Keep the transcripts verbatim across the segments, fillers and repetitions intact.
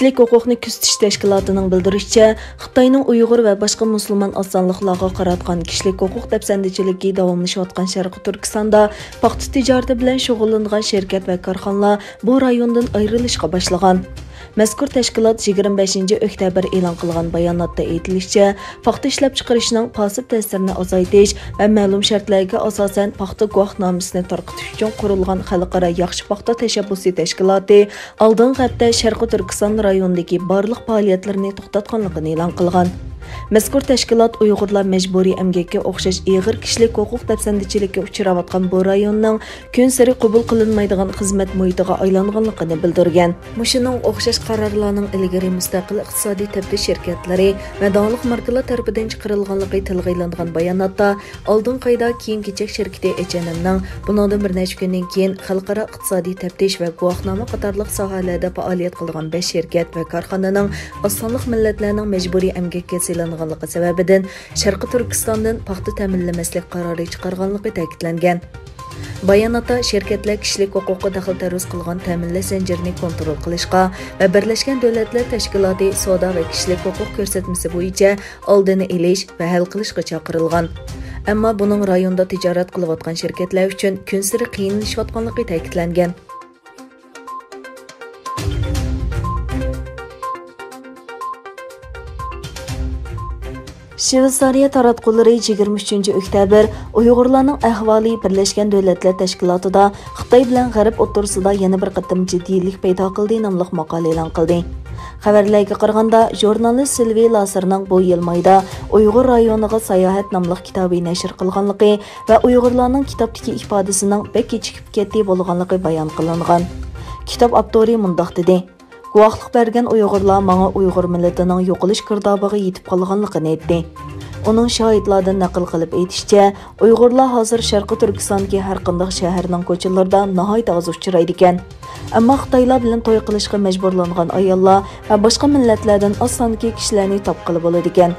كىشىلىك ھوقۇقنى كۆزىتىش تەشكىلاتىنىڭ بىلدۈرۈشىچە، خىتاينىڭ ئۇيغۇر ۋە باشقا مۇسۇلمان ئاز سانلىقلارغا قاراتقان كىشىلىك ھوقۇق دەپسەندىچىلىكى داۋاملىشىۋاتقان شەرقىي تۈركىستاندا پاختا تىجارىتى بىلەن شۇغۇللىنىدىغان شىركەت ۋە كارخانىلار بۇ رايوندىن ئايرىلىشقا باشلىغان. مەزكۇر تەشكىلات يىگىرمە بەشىنچى ئۆكتەبىر ئېلان قىلغان باياناتتا ئېيتىلىشىچە، پاختا ئىشلەپچىقىرىشنىڭ پاسىپ تەسىرىنى ئازايتىش ۋە مەلۇم شەرتلەرگە ئاساسەن پاختا گۇۋاھنامىسىنى تارقىتىش ئۈچۈن قۇرۇلغان خەلقئارا ياخشى پاختا تەشەببۇسى تەشكىلاتى ئالدىنقى ھەپتە شەرقىي تۈركىستان رايونىدىكى بارلىق پائالىيەتلىرىنى توختاتقانلىقىنى ئېلان قىلغان. مەزكۇر تەشكىلات ئۇيغۇرلار مەجبۇرىي ئەمگەككە ئوخشاش ئېغىر كىشىلىك ھوقۇق دەپسەندىچىلىككە ئۇچراۋاتقان بۇ رايوننىڭ كۈنسېرى قوبۇل قىلىنمايدىغان خىزمەت مۇھىتىغا ئايلانغانلىقىنى بىلدۈرگەن. مۇشۇنىڭغا ئوخشاش قارارلارنىڭ ئىلگىرى مۇستەقىل ئىقتىسادىي تەپتىش شىركەتلىرى ۋە داڭلىق ماركىلار تەرىپىدىن چىقىرىلغانلىقى تىلغا ئېلىنغان باياناتتا، ئالدىنقى ئايدا كىيىم-كېچەك شىركىتى ئېچ ئېن ئېمنىڭ، بۇنىڭدىن بىر نەچچە كۈندىن كېيىن خەلقئارا ئىقتىسادىي تەپتىش ۋە گۇۋاھنامە قاتارلىق ساھەلەردە پائالىيەت قىلىدىغان بەش شىركەت ۋە كارخانىنىڭ ئاز سانلىق مىللەتلەرنىڭ مەجبۇرىي ئەمگەككە سېلىنغانلىقى سەۋەبىدىن، شەرقىي تۈركىستاندىن پاختا تەمىنلىمەسلىك قارارى چىقارغانلىقى تەكىتلەنگەن. باياناتتا شىركەتلەر كىشىلىك ھوقۇققا دەخلى-تەرۇز قىلغان تەمىنلەش زەنجىرىنى كونترول قىلىشقا ۋە بىرلەشكەن دۆلەتلەر تەشكىلاتى سودا ۋە كىشىلىك ھوقۇق كۆرسەتمىسى بويىچە ئالدىنى ئېلىش ۋە ھەل قىلىشقا چاقىرىلغان. ئەمما بۇنىڭ رايوندا تىجارەت قىلىۋاتقان شىركەتلەر ئۈچۈن كۈنسېرى قىيىنلىشىۋاتقانلىقى تەكىتلەنگەن. شىۋېتسارىيە تاراتقۇلىرى يىگىرمە ئۈچىنچى ئۆكتەبىر ئۇيغۇرلارنىڭ ئەھۋالى بىرلەشكەن دۆلەتلەر تەشكىلاتىدا خىتاي بىلەن غەرب ئوتتۇرىسىدا يەنە بىر قېتىم جىددىيلىك پەيدا قىلدى ناملىق ماقالە ئېلان قىلدى. خەۋەرلەرگە قارىغاندا، ژۇرنالىست سىلۋىي لاسېرنىڭ بۇ يىل مايدا ئۇيغۇر رايونىغا ساياھەت ناملىق كىتابى نەشر قىلغانلىقى ۋە ئۇيغۇرلارنىڭ كىتابتىكى ئىپادىسىنىڭ بەك كېچىكىپ كەتتى بولغانلىقى بايان قىلىنغان. كىتاب ئاپتورى مۇنداق دېدى: «گۇۋاھلىق بەرگەن ئۇيغۇرلار ماڭا ئۇيغۇر مىللىتىنىڭ يوقىلىش گىردابىغا يېتىپ قالغانلىقىنى ئېيتتى.» ئۇنىڭ شاھىتلاردىن نەقىل قىلىپ ئېيتىشىچە، ئۇيغۇرلار ھازىر شەرقىي تۈركىستاندىكى ھەر قانداق شەھەرنىڭ كوچىلىرىدا ناھايىتى ئاز ئۇچرايدىكەن. ئەمما خىتايلار بىلەن توي قىلىشقا مەجبۇرلانغان ئاياللار ۋە باشقا مىللەتلەردىن ئاز ساندىكى كىشىلەرنى تاپقىلى بولىدىكەن.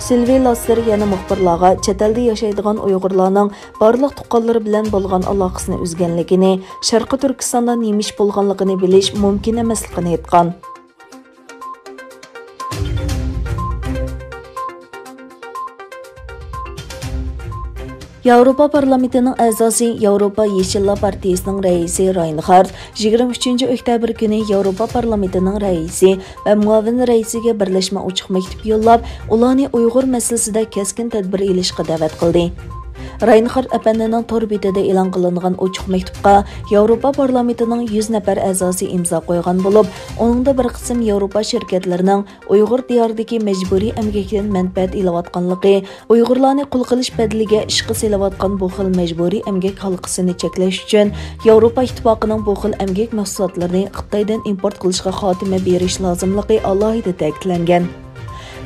سىلۋىي لاسسېر يەنە مۇخبىرلارغا چەت ئەلدە ياشايدىغان ئۇيغۇرلارنىڭ بارلىق تۇغقانلىرى بىلەن بولغان ئالاقىسىنى ئۈزگەنلىكىنى، شەرقىي تۈركىستاندا نېمە ئىش بولغانلىقىنى بىلىش مۇمكىن ئەمەسلىكىنى ئېيتقان. ياۋروپا پارلامېنتىنىڭ ئەزاسى، ياۋروپا يېشىللار پارتىيىسىنىڭ رەئىسى راينخارد يىگىرمە ئۈچىنچى ئۆكتەبىر كۈنى ياۋروپا پارلامېنتىنىڭ رەئىسى ۋە مۇئاۋىن رەئىسىگە بىرلەشمە ئوچۇق مەكتۇپ يوللاپ، ئۇلارنى ئۇيغۇر مەسىلىسىدە كەسكىن تەدبىر ئېلىشقا دەۋەت قىلدى. راينخارد ئەپەندىنىڭ تور بېتىدە ئېلان قىلىنغان ئوچۇق مەكتۇپقا ياۋروپا پارلامېنتىنىڭ يۈز نەپەر ئەزاسى ئىمزا قويغان بولۇپ، ئۇنىڭدا بىر قىسىم ياۋروپا شىركەتلىرىنىڭ ئۇيغۇر دىيارىدىكى مەجبۇرىي ئەمگەكتىن مەنپەئەت ئېلىۋاتقانلىقى، ئۇيغۇرلارنى قۇل قىلىش بەدىلىگە ئىشقا سېلىۋاتقان بۇ خىل مەجبۇرىي ئەمگەك ھالقىسىنى چەكلەش ئۈچۈن، ياۋروپا ئىتتىپاقىنىڭ بۇ خىل ئەمگەك مەھسۇلاتلىرىنى خىتايدىن ئىمپورت قىلىشقا خاتىمە بېرىش لازىملىقى ئالاھىدە تەكىتلەنگەن.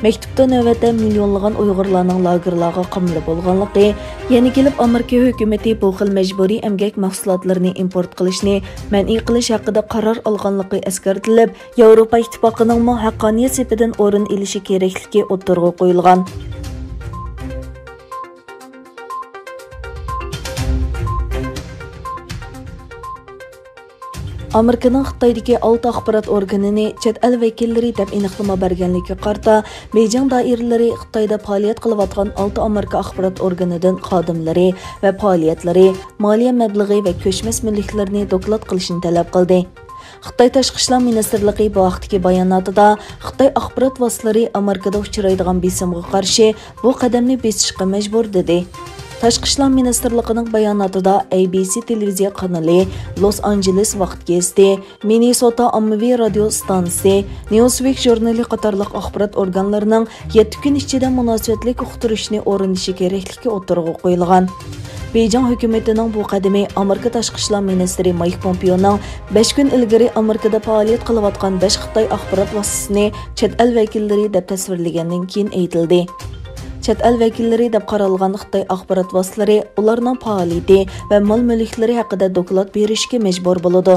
مەكتۇپتا نۆۋەتتە مىليونلىغان ئۇيغۇرلارنىڭ لاگېرلارغا قامىلى بولغانلىقى، يەنە كېلىپ ئامېرىكا ھۆكۈمىتى بۇ خىل مەجبۇرىي ئەمگەك مەھسۇلاتلىرىنى ئىمپورت قىلىشنى مەنئى قىلىش ھەققىدە قارار ئالغانلىقى ئەسكەرتىلىپ، ياۋروپا ئىتتىپاقىنىڭمۇ ھەققانىيەت سېپىدىن ئورۇن ئېلىشى كېرەكلىكى ئوتتۇرىغا قويۇلغان. ئامېرىكىنىڭ خىتايدىكى ئالتە ئاخبارات ئورگىنىنى چەت ئەل ۋەكىللىرى دەپ ئېنىقلىما بەرگەنلىكىگە قارىتا، بېيجىڭ دائىرىلىرى خىتايدا پائالىيەت قىلىۋاتقان ئالتە ئامېرىكا ئاخبارات ئورگىنىدىن خادىملىرى ۋە پائالىيەتلىرى، مالىيە مەبلىغى ۋە كۆچمەس مۈلۈكلىرىنى دوكلات قىلىشنى تەلەپ قىلدى. خىتاي تاشقى ئىشلار مىنىستىرلىقى بۇ ھەقتىكى باياناتىدا، خىتاي ئاخبارات ۋاسىتىلىرى ئامېرىكىدا ئۇچرايدىغان بېسىمغا قارشى بۇ قەدەمنى بېسىشقا مەجبۇر، دېدى. تاشقى ئىشلار مىنىستىرلىقىنىڭ باياناتىدا، ئەي بى سى تېلېۋىزىيە قانىلى، لوس ئانژېلېس ۋاقىت گېزىتى، مىننېسوتا ئاممىۋى رادىيو ئىستانسىسى، نيۇزۋىك ژۇرنىلى قاتارلىق ئاخبارات ئورگانلىرىنىڭ يەتتە كۈن ئىچىدە مۇناسىۋەتلىك ئۇقتۇرۇشنى ئورنىتىشى كېرەكلىكى ئوتتۇرىغا قويۇلغان. بېيجىڭ ھۆكۈمىتىنىڭ بۇ قەدىمى ئامېرىكا تاشقى ئىشلار مىنىستىرى مايك پومپېئونىڭ بەش كۈن ئىلگىرى ئامېرىكىدا پائالىيەت قىلىۋاتقان بەش خىتاي ئاخبارات ۋاسىتىسىنى چەت ئەل ۋەكىللىرى دەپ تەسۋىرلىگەندىن كېيىن ئېيتىلدى. چەت ئەل ۋەكىللىرى دەپ قارالغان خىتاي ئاخبارات ۋاسىتىلىرى ئۇلارنىڭ پائالىيىتى ۋە مال-مۈلۈكلىرى ھەققىدە دوكلات بېرىشكە مەجبۇر بولىدۇ.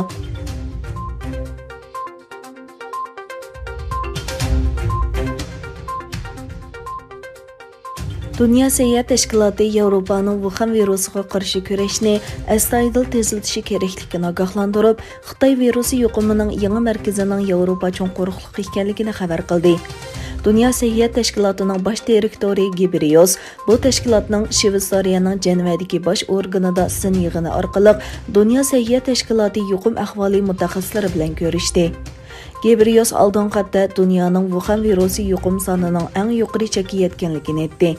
دۇنيا سەھىيە تەشكىلاتى ياۋروپانىڭ ۋۇخەن ۋىرۇسىغا قارشى كۈرەشنى ئەستايىدىل تېزلىتىشى كېرەكلىكىنى ئاگاھلاندۇرۇپ، خىتاي ۋىرۇسى يۇقۇمىنىڭ يېڭى مەركىزىنىڭ ياۋروپا چوڭ قۇرۇقلۇقى ئىكەنلىكىنى خەۋەر قىلدى. دۇنيا سەھىيە تەشكىلاتىنىڭ باش دىرېكتورى گېبرىيوس بۇ تەشكىلاتنىڭ شىۋېتسارىيەنىڭ جەنۋەدىكى باش ئورگىنىدا سىن يىغىنى ئارقىلىق دۇنيا سەھىيە تەشكىلاتى يۇقۇم ئەھۋالى مۇتەخەسسىسلىرى بىلەن كۆرۈشتى. گېبرىيوس ئالدىنقى ھەپتە دۇنيانىڭ ۋۇخەن ۋىرۇسى يۇقۇم سانىنىڭ ئەڭ يۇقىرى چەككە يەتكەنلىكىنى ئېيتتى.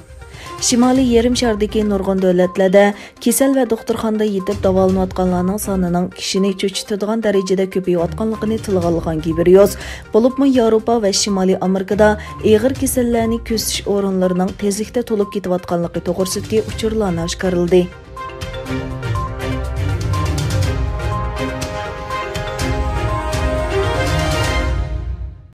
شىمالىي يېرىم شاردىكى نۇرغۇن دۆلەتلەردە كېسەل ۋە دوختۇرخانىدا يېتىپ داۋالىنىۋاتقانلارنىڭ سانىنىڭ كىشىنى چۆچۈتىدىغان دەرىجىدە كۆپىيىۋاتقانلىقىنى تىلغا ئالغان گېبرىيوس، بولۇپمۇ ياۋروپا ۋە شىمالىي ئامېرىكىدا ئېغىر كېسەللەرنى كۆزىتىش ئورۇنلىرىنىڭ تېزلىكتە تولۇپ كېتىۋاتقانلىقى توغرىسىدىكى ئۇچۇرلارنى ئاشكارىلىدى.